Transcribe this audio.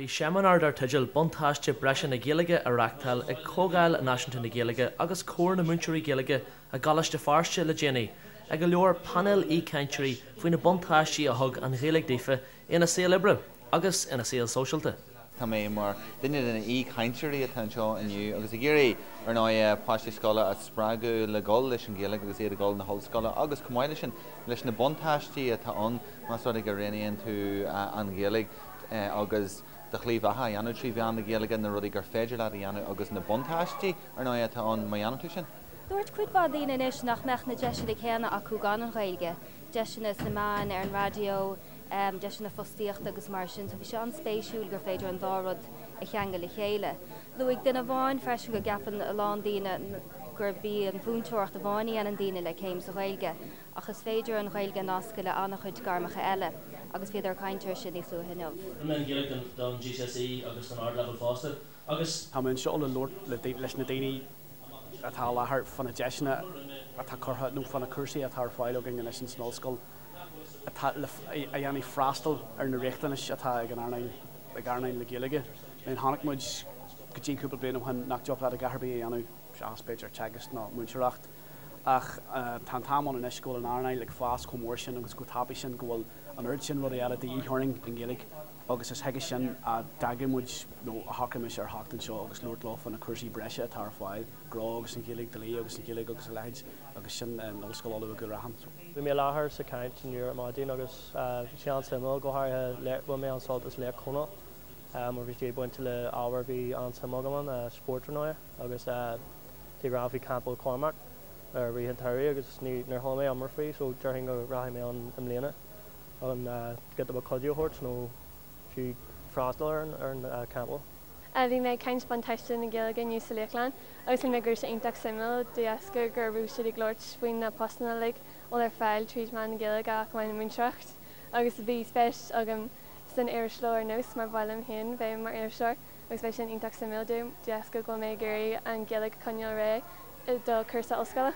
Bhí seimineár dar teideal 'Buntáiste Breise na Gaeilge' á reáchtáil ag Comhdháil Náisiúnta na Gaeilge agus Comhar na Múinteoirí Gaeilge i gColáiste Feirste le déanaí, ag a labhair painéal aoichainteoirí faoi na buntáistí a thug an Ghaeilge daofa ina saol oibre agus ina saol sóisialta. Tá mé mar duine de na aoichainteoirí atá anseo inniu agus ag iarraidh, ar ndóigh, páistí scoile a spreagadh le dhul leis an Ghaeilge agus iad ag dul na hollscoile agus chomh maith leis sin, leis na buntáistí atá ann más rud é go roghnaíonn tú an Ghaeilge agus do shlí bheatha a dhéanamh trí mheán na Gaeilge, na rudaí gur féidir leat a dhéanamh agus na buntáistí, ar ndóigh, atá ann má dhéanann tú sin. Dúirt cuid mhaith daoine anois nach mbeadh na deiseanna céanna acu gan an Ghaeilge, deiseanna sna meáin, ar an raidió, deiseanna fostaíochta agus mar sin, so bhí sé an-spéisiúil gur féidir an dá rud a cheangal le chéile. Luaigh duine amháin freisin go gceapann a lán daoine gurb í an mhúinteoireacht amháin a dhéanann daoine le céim sa Ghaeilge, ach is féidir an Ghaeilge a nascadh le an-chuid gairmeacha eile, agus bhíodar ag caint air sin níos luaithe inniu. Rinne mé an Ghaeilge don GCSE agus don Ardleibhéal fosta, agus. Tá mé anseo le labhairt leis na daoine atá i láthair fá na deiseanna atá curtha nó fá na cúrsaí atá ar fáil againn anois ins an ollscoil atá le a dhéanfaidh freastal ar na riachtanais atá ag an earnáil ag earnáil na Gaeilge. I mean chonaic muid go dtí cúpla bliain ó shin nach dtiocfadh leat a dhath ar bith a dhéanamh seachas b'fhéidir teagasc nó múinteoireacht ach tá an t-am ann anois go bhfuil an earnáil ag fás chomh mór sin agus chomh tapaidh sin go bhfuil an oiread sin rudaí eile de dhíth orainn i nGaeilge agus is chuige sin a d'eagraigh muid nó a shocraigh mise ar theacht anseo agus labhairt leo fá na cúrsaí breise atá ar fáil, gnó agus an Ghaeilge, dlí agus an Ghaeilge agus a leithéid agus sin in Ollscoil Uladh i gCúil Raithin. So. Bhí mé i láthair sa chaint inniu ar maidin agus bhí sé an-suimiúil, go háirithe bhain mé an-sult as léacht Chonaill mar bhí sé ag baint le ábhar a bhí an-suim agam ann, spórt ar ndóigh, agus bhí ag rá faoi Campall Cormac i rith an tsamhraidh agus níor chuala mé iomrá faoi so déarfainn go rachaidh mé ann i mbliana. an giota beag cuidiú a thabhairt nó fiú freastal ar an Campall. Bhí mé ag caint buntáiste na Gaeilge inniu sa léachtlann agus shíl mé go raibh sé iontach suimiúil de dheasca go raibh siad ag labhairt faoi na postanna uilig a bhfuil ar fáil tríd meán na Gaeilge ach amháin an múinteoireacht agus bhí spéis agam san iriseoir ar nós mar ba mhaith liom féin bheith mar iriseoir agus bheadh sin iontach suimiúil dom de dheasca go bhfuil mé ag iarraidh an Ghaeilge a choinneáil réidh do cúrsa ollscoile.